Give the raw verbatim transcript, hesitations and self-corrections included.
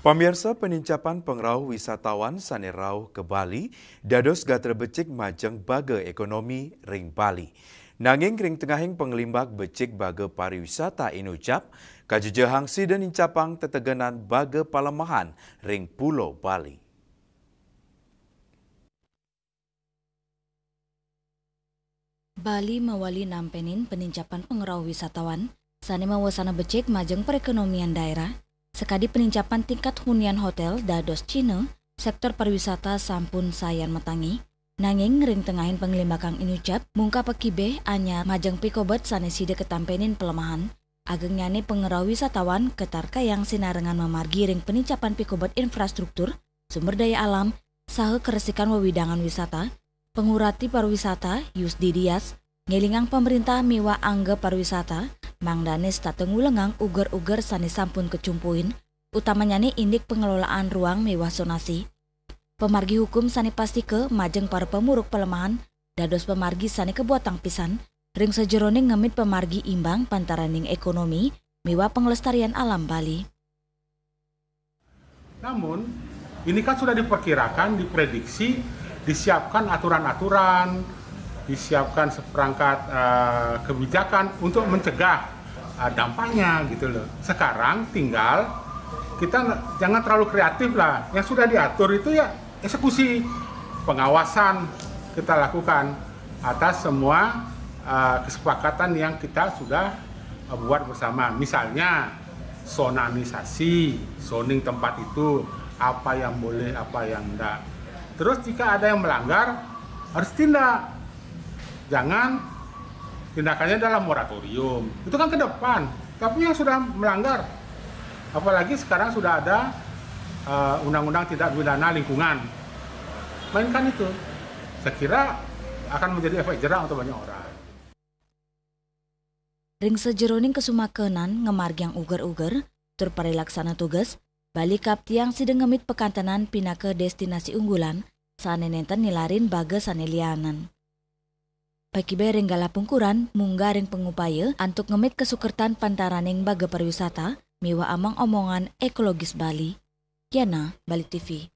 Pamirsa, penincapan pangrauh wisatawan sané rauh ka Bali dados gatra becik majeng baga ékonomi ring Bali. Nanging ring tengahing panglimbak becik baga pariwisata inucap, kajejehang sida nincapang tetegenan baga palemahan ring Pulo Bali. Bali mawali nampénin penincapan pangrauh wisatawan sané mawasana becik majeng perékonomian daerah, sakadi penincapan tingkat hunian hotél dados Cina, séktor pariwisata sampun sayan matangi. Nanging ring tengahing panglimbakang inucap, mungkah pakibeh anyar majeng pikobet sané sida katampénin palemahan, agengnyané pangrauh wisatawan katarkayang sinarengan mamargi ring penincapan pikobet infrastruktur, sumber daya alam, saha karesikan wewidangan wisata. Pangurati pariwisata, Yusdi Dias, ngélingang pamréntah miwah angga pariwisata, mangdané setata ngulengang uger-uger sané sampun kacumpuin, utamanyané indik pengelolaan ruang miwah zonasi. Pamargi hukum sané pastika majeng para pamuruk palemahan dados pamargi sané kabuatang pisan ring sajeroning ngemit pamargi imbang pantaraning ékonomi miwah panglestarian alam Bali. Namun, ini kan sudah diperkirakan, diprediksi, disiapkan aturan-aturan, disiapkan seperangkat eh, kebijakan untuk mencegah eh, dampaknya gitu loh. Sekarang tinggal kita n- jangan terlalu kreatif lah. Yang sudah diatur itu ya eksekusi, pengawasan kita lakukan atas semua eh, kesepakatan yang kita sudah eh, buat bersama. Misalnya zonanisasi, zoning tempat itu, apa yang boleh, apa yang enggak. Terus jika ada yang melanggar, harus tindak. Jangan tindakannya dalam moratorium. Itu kan ke depan. Tapi yang sudah melanggar, apalagi sekarang sudah ada eh, undang-undang tindak pidana lingkungan. Mainkan itu. Saya kira akan menjadi efek jerah untuk banyak orang. Ring sajeroning kasumakenan ngamargiang uger-uger tur parilaksana tugas, Bali kaaptiang sida ngemit pakantenan pinaka destinasi unggulan sané nénten nilarin baga sané lianan. Pakibeh ring galah pungkuran munggah ring pangupaya antuk ngemit kasukertan pantaraning baga pariwisata miwah among-omongan ékologis Bali. Yana, Bali T V.